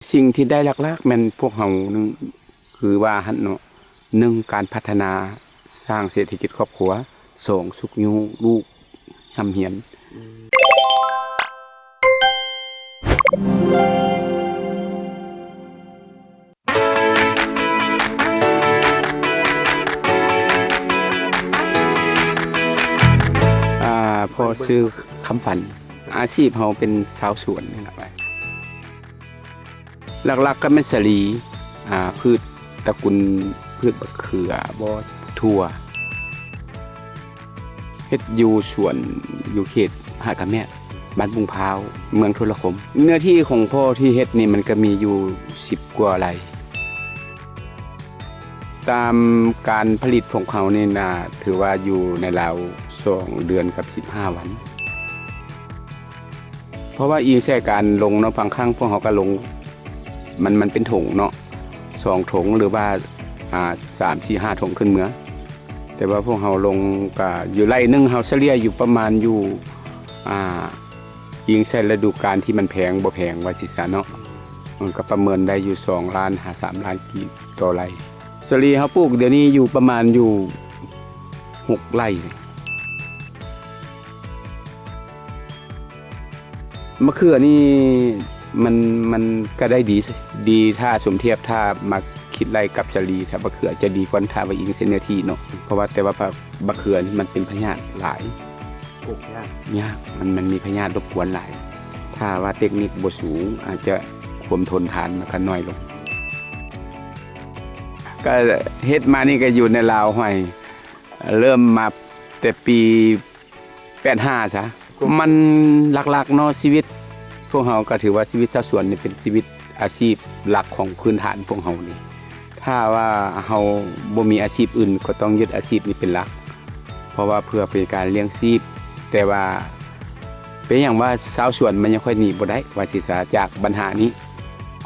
ສິ່ງທີ່ໄດ້ຫຼັກໆແມ່ນພວກເຮົາ ໜຶ່ງ ຄືວ່າຫັ້ນເນາະ, ໜຶ່ງ ການພັດທະນາສ້າງເສດຖະກິດຄອບຄົວ, ສອງ ຊຸກຍູ້ລູກຮ່ຳຮຽນ. ອາ ພໍ່ຊື່ຄຳຝັນ. ອາຊີບເຮົາເປັນຊາວສວນນີ້ລະ. ຫຼັກໆກໍແມ່ນສາລີ, ອາ ພືດຕະກຸນພືດບັກເຂືອບໍ ຖົ່ວ. ເຮັດຢູ່ສວນ ຢູ່ເຂດຫາດກະແມດ ບ້ານປຸງພ້າວ ເມືອງທຸລະຄົມ. ເນື້ອທີ່ຂອງພໍ່ທີ່ເຮັດນີ້ມັນກໍມີຢູ່ສິບກວ່າໄຮ່. ຕາມການຜະລິດຂອງເຂົານີ້ນະ ຖືວ່າຢູ່ໃນລາວສອງເດືອນກັບສິບຫ້າວັນ. ເພາະວ່າອີງໃສ່ການລົງເນາະ, ບາງຄັ້ງພວກເຮົາກໍລົງ ມັນ ມັນເປັນຖົງເນາະ, ສອງຖົງ ຫຼືວ່າ ອາ ສາມ ສີ່ ຫ້າຖົງຂຶ້ນເມືອ. ແຕ່ວ່າພວກເຮົາລົງກະຢູ່ໄຮ່ໜຶ່ງ ເຮົາສະເລ່ຍຢູ່ປະມານຢູ່ ອາ ອີງໃສ່ລະດູການທີ່ມັນແພງບໍ່ແພງວ່າຊີ້ຊະເນາະ, ມັນກໍປະເມີນໄດ້ຢູ່ສອງລ້ານຫາສາມລ້ານກີບຕໍ່ໄຮ່. ສາລີເຮົາປູກດຽວນີ້ຢູ່ປະມານຢູ່ຫົກໄຮ່. ມະເຂືອນີ້ມັນ ມັນກະໄດ້ດີ ດີ ຖ້າສົມທຽບ ຖ້າມາຄິດໄລ່ກັບສາລີ ຖ້າມະເຂືອຈະດີກວ່າ ຖ້າວ່າອີງໃສ່ເນື້ອທີ່ເນາະ, ເພາະວ່າ ແຕ່ວ່າ ບະ ບະເຂືອນີ້ມັນເປັນພະຍາດຫຼາຍ ປູກຍາກ ຍາກ ມັນ ມັນມີພະຍາດລົບກວນຫຼາຍ. ຖ້າວ່າເຕັກນິກບໍ່ສູງ ອາດຈະຄວາມທົນທານມັນກໍໜ້ອຍລົງ. ກໍເຮັດມານີ້ກໍຢູ່ໃນລາວ ຫ້ວຍ ເລີ່ມມາແຕ່ປີ ແປດຫ້າຊະ. ມັນຫຼັກໆເນາະ ຊີວິດພວກເຮົາກໍຖືວ່າຊີວິດຊາວສວນນີ້ເປັນຊີວິດອາຊີບຫຼັກຂອງພື້ນຖານພວກເຮົານີ້. ຖ້າວ່າເຮົາບໍ່ມີອາຊີບອື່ນ ກໍຕ້ອງຍຶດອາຊີບນີ້ເປັນຫຼັກ ເພາະວ່າເພື່ອເປັນການລ້ຽງຊີບ. ແຕ່ວ່າເປັນຫຍັງວ່າຊາວສວນມັນຍັງຄ່ອຍໜີບໍ່ໄດ້ ວ່າຊິສາ ຈາກບັນຫານີ້?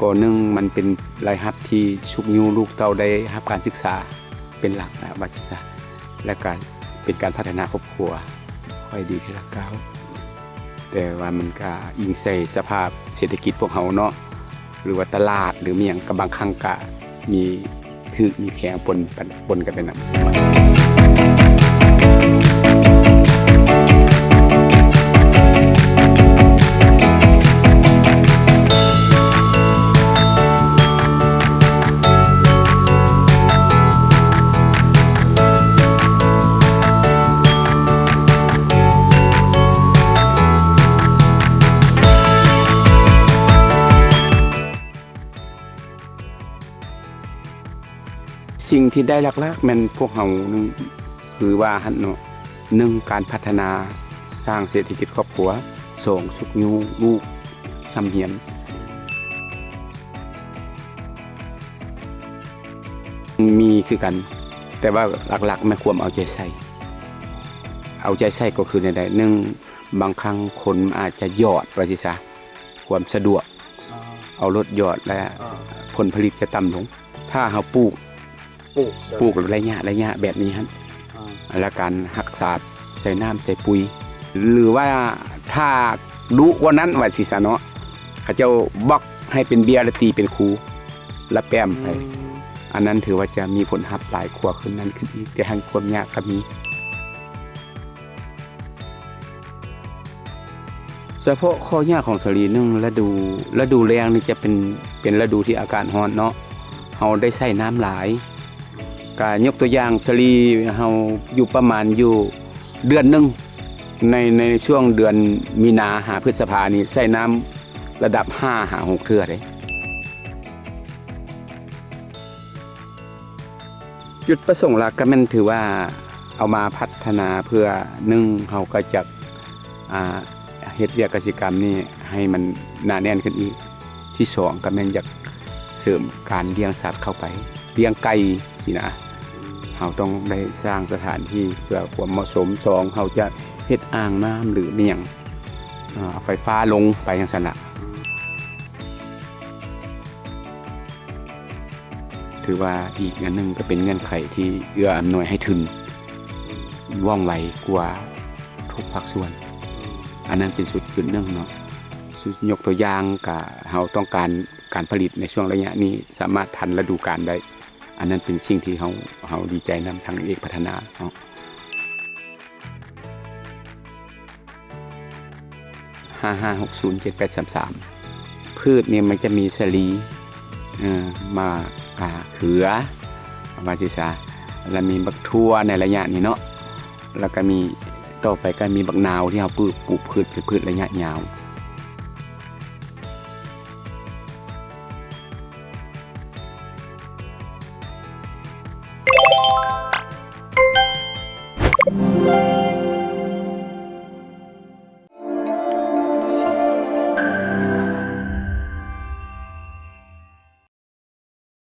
ກໍໜຶ່ງ ມັນເປັນລາຍຮັບທີ່ຊຸກຍູ້ລູກເຕົ້າໄດ້ຮັບການສຶກສາ ເປັນຫຼັກນະ ວ່າຊັ້ນຊະ ແລະກະເປັນການພັດທະນາຄອບຄົວ ຂ້ອຍດີທີລະກ້າວ. ແຕ່ວ່າມັນກະອີງໃສ່ສະພາບເສດຖະກິດພວກເຮົາເນາະ ຫຼືວ່າຕະຫຼາດ ຫຼືມີຫຍັງ ກະບາງຄັ້ງກະມີຖືກມີແພງປົນກັນ ປົນກັນໄປນຳ. ສິ່ງທີ່ໄດ້ຫຼັກໆແມ່ນພວກເຮົາ ໜຶ່ງ ຄືວ່າຫັ້ນເນາະ, ໜຶ່ງ ການພັດທະນາສ້າງເສດຖະກິດຄອບຄົວ, ສອງ ຊຸກຍູ້ລູກຮ່ຳຮຽນ. ມີຄືກັນ ແຕ່ວ່າຫຼັກໆແມ່ນຄວາມເອົາໃຈໃສ່. ເອົາໃຈໃສ່ກໍຄືແນວໃດ? ໜຶ່ງ ບາງຄັ້ງຄົນອາດຈະຢອດ ວ່າຊີ້ຊະ ຄວາມສະດວກ ເອົາລົດຢອດ ແລະ ຜົນຜະລິດຈະຕ່ຳລົງ. ຖ້າເຮົາປູກ ປູກ ປູກໄລຍະ ໄລຍະແບບນີ້ຫັ້ນ ແລະ ການຮັກສາ ໃສ່ນ້ຳໃສ່ປຸ໋ຍ ຫຼືວ່າຖ້າດຸກວ່ານັ້ນ ວ່າຊີ້ຊະເນາະ, ເຂົາເຈົ້າບລັອກໃຫ້ເປັນເບ້ຍ ແລະ ຕີເປັນຄູ ລະແປ້ມໄປ. ອັນນັ້ນຖືວ່າຈະມີຜົນຮັບຫຼາຍກວ່າຂຶ້ນນັ້ນຂຶ້ນອີກ, ແຕ່ຫັ້ນຄວາມຍາກກໍມີ. ສະເພາະຂໍ້ຍາກຂອງສາລີ ໜຶ່ງ ລະດູ ລະດູແລ້ງນີ້ຈະເປັນ ເປັນລະດູທີ່ອາກາດຮ້ອນເນາະ, ເຮົາໄດ້ໃຊ້ນ້ຳຫຼາຍ. ກະຍົກຕົວຢ່າງ ສາລີເຮົາຢູ່ປະມານຢູ່ເດືອນໜຶ່ງ ໃນ ໃນຊ່ວງເດືອນມີນາຫາພຶດສະພານີ້ ໃຊ້ນ້ຳລະດັບຫ້າຫາຫົກເທື່ອເດ້. ຈຸດປະສົງຫຼັກກໍແມ່ນຖືວ່າເອົາມາພັດທະນາເພື່ອ ໜຶ່ງ ເຮົາກໍຈະ ອາ ເຮັດວຽກກະສິກຳນີ້ໃຫ້ມັນໜາແໜ້ນຂຶ້ນອີກ, ທີສອງ ກໍແມ່ນຢາກເສີມການລ້ຽງສັດເຂົ້າໄປ, ລ້ຽງໄກ່ຊີ້ນະ, ເຮົາຕ້ອງໄດ້ສ້າງສະຖານທີ່ເພື່ອຄວາມເໝາະສົມ. ສອງ ເຮົາຈະເຮັດອ່າງນ້ຳ ຫຼືມີຫຍັງ ອາ ເອົາໄຟຟ້າລົງໄປຈັ່ງຊັ້ນລະ. ຖືວ່າອີກອັນໜຶ່ງກໍເປັນເງື່ອນໄຂທີ່ເອື້ອອຳນວຍໃຫ້ທຶນວ່ອງໄວກວ່າທຸກພາກສ່ວນ. ອັນນັ້ນເປັນຈຸດ ຈຸດໜຶ່ງເນາະ. ຍົກຕົວຢ່າງກະເຮົາຕ້ອງການ ການຜະລິດໃນຊ່ວງໄລຍະນີ້ສາມາດທັນລະດູການໄດ້. ອັນນັ້ນເປັນສິ່ງທີ່ເຮົາ ເຮົາດີໃຈນຳທາງເອກພັດທະນາເນາະ. ຫ້າຫ້າຫົກສູນເຈັດແປດສາມສາມ ພືດນີ້ມັນຈະມີສາລີ ເອີ ໝາກ ອ່າ ເຂືອ ວ່າຊິຊາ ແລ້ວມີບັກຖົ່ວໃນໄລຍະນີ້ເນາະ ແລ້ວກໍມີ ຕໍ່ໄປກໍມີບັກນາວທີ່ເຮົາປູກ ປູກພືດ ເປັນພືດໄລຍະຍາວ.